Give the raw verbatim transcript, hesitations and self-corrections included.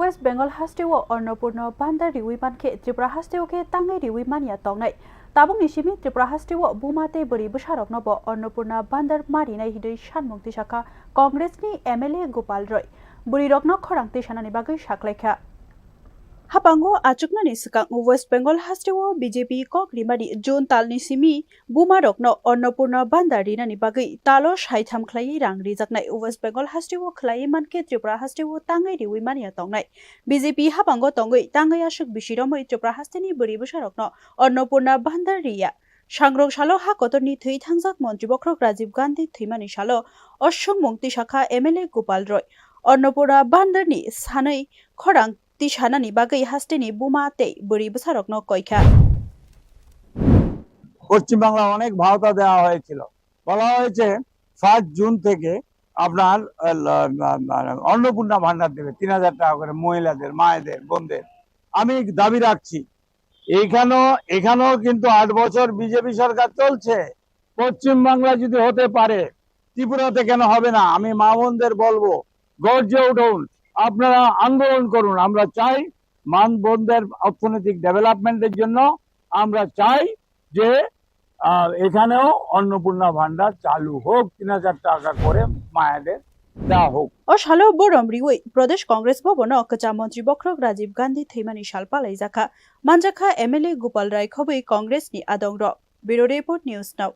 West Bengal hasteo Annapurna Bandar riwi mankhe Tripura hasteo khe tangwi riwi manya tongnai. Tabukni simi Tripura hasteo buma tei bwrwi bwsarokno bo Annapurna Bandar ma rinai hinwi sanmung tisakha Congress ni M L A Gopal Roy. Bwrwirokno khorang tisanani bagwi saklaikha. Hapango achuknani swkang West Bengal hasteo B J P kok rimani June talni simi bumarokno Annapurna Bandar rinani bagwi talo saitham khlaiwi rang rijaknai. West Bengal hasteo khlaiwi mankhe Tripura hasteo tangwi riwi manya tongnai. B J P hapango tongwi tangwi aswk bisi romwi Tripura hasteni bwrwi bwsarokno Annapurna Bandar riya. Sangrong salo ha kotorni thwi thangjak montri bokhorok Rajiv Gandhi thwimani salo o swngmung tisakha M L A Gopal Roy. Annapurna Bandarni sanwi khorang tisanani bagwi hasteni buma tei bwrwi bwsarokno koikha. Paschimbangla অনেক ভাতা দেওয়া হয়েছিল, বলা হয়েছে first June থেকে আপনার আহ, ল- মা- মা- অন্নপূর্ণা ভান্ডার দেবে, তিন হাজার টাকা করে মহিলাদের, মায়েদের, বোনদের। আমি দাবি রাখছি, এইখানেও এখানেও কিন্তু আট বছর বিজেপি সরকার চলছে। পশ্চিমবাংলা যদি হতে পারে, ত্রিপুরাতে কেন হবে না? আমি মা বোনদের বলবো, গর্জে উঠুন, আপনারা আন্দোলন করুন। আমরা চাই মা বোনদের অর্থনৈতিক ডেভেলপমেন্টের জন্য, আমরা চাই যে আহ, এখানেও অন্নপূর্ণা ভান্ডার চালু হোক, তিন হাজার টাকা করে মায়েদের দেওয়া হোক। O salo borom riwi Pradesh Congress Bhabono kwcham montri bokhorok Rajiv Gandhi thwimani sal palaijakha. Manjakha M L A Gopal Roy khobwi Congress ni adongrok. Bureau Report, News Now.